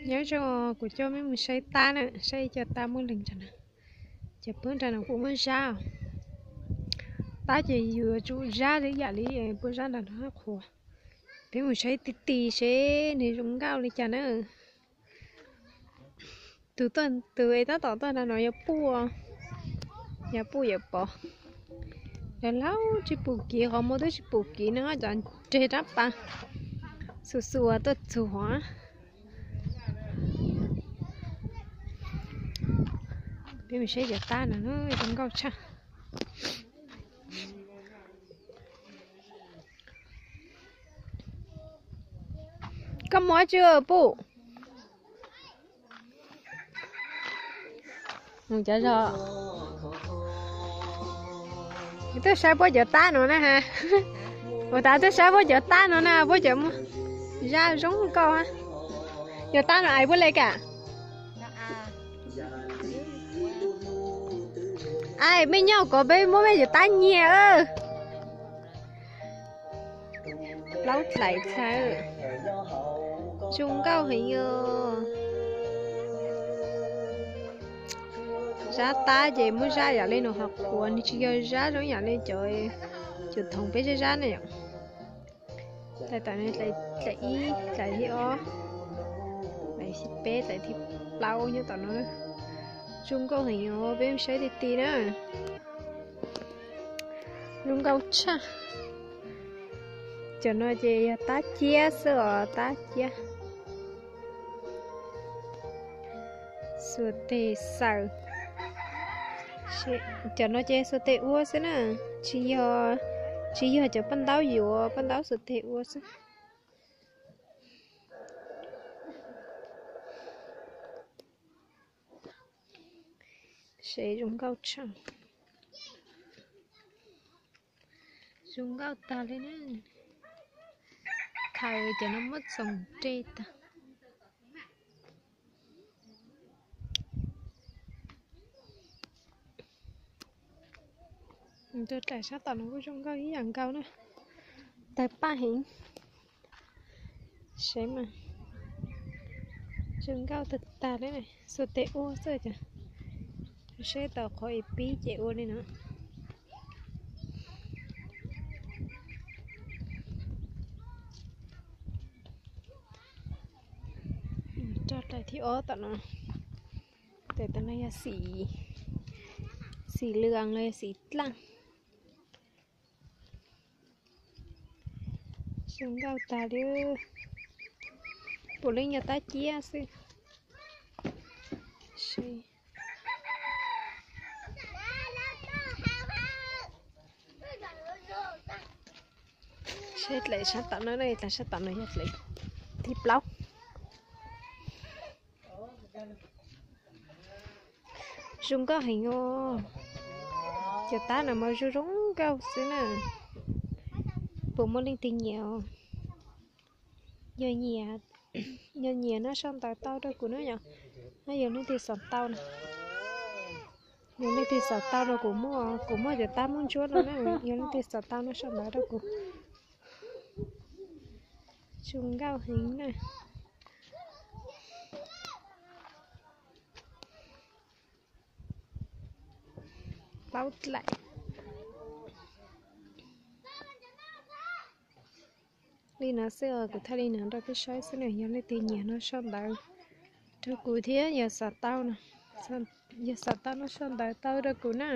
Nyob zoo, kuv coj mej mus saib tab na, saib ib co tab muaj leeg nram no. Ces puag nram no kuj muaj zab os. Tab ces yus yuav tsum zab li yam li puag zab nram no qhuav. Peb mus saib ti ti seb nws zoo nkauj li cas na. Tus, tus es tab tom tuaj nram no yog Puj, yog Puj Yawm Pov. Lawv laub tsis pum kiv, qhov muag twb tsis pum kiv no cov nreg rab pas xus xus tuaj txug. Peb mus saib cov tab no zoo nkauj tshaj. Koj mus dab tsi Puj? Mus cov zog. Tuaj saib puab cov tab no na ha. Ua tas tuaj saib puab cov tab no na, puab cov muaj zab zoo nkauj. Cov tab no es puab le kam? Ai, mej nyob kov peb muab mej cov tab nyiag. Plaub dlaim txhawv, zoo nkauj heev os. Zab tab ces muab zab yam li no qhuav qhuav, nws tsis yog zab zoo yam li cov, cov thoov peb zab zab na yom. Dlaim ib, dlaim thib ob, dlaim thib peb, dlaim thib plaub nyob tom no. Zoo nkauj heev os, peb saib ti ti na. Zoo nkauj tshaj. Cov no ces yog tab ciab xwb os, tab ciab. Xuas tes xaws. Cov no ces xuas tes ua xwb na, tsis yog, tsis yog cov paj ntaub yuav, paj ntaub xuas tes ua xwb. Seb zoo nkauj tshaj. Zoo nkauj tag li na. Khaws cov no muab txoos ntej tag. Tus dlaim sab tom no kuj zoo nkauj ib yam nkaus na. Tawg paj heev. Seb mas, zoo nkauj tag tag li, xuas tes ua xwb cas. Seb tau qhov es pib ces ua li no. Rau dlaim thib ob tom no. Tes tom no yog xim, xim lwm los yog xim dlaaj. Zoo nkauj tag li. Puav leej yog tab ciab xwb. Seb dlaim sab tom no, dlaim sab tom no yog dlaim thib plaub. Zoo nkauj heev os. Cov tab no mas zoo zoo nkauj xwb na. Puas muaj leej twg nyiam? Yog nyiam, yog nyiam no sau ntawv tau rau kuv na yom. Yog leej twg xav tau no, yog leej twg xav tau no kuv muaj, kuv muaj cov tab muaj ntsuab no na. Yog leej twg xav tau no sau ntawv rau kuv. Zoo nkauj heev na. Plaub dlaim. Li no xwb os, kuv thaij li no rau peb saib xwb na. Yog leej twg nyiam no sau ntawv rau kuv thiab, yog xav tau no, yog xav tau no sau ntawv tau rau kuv na.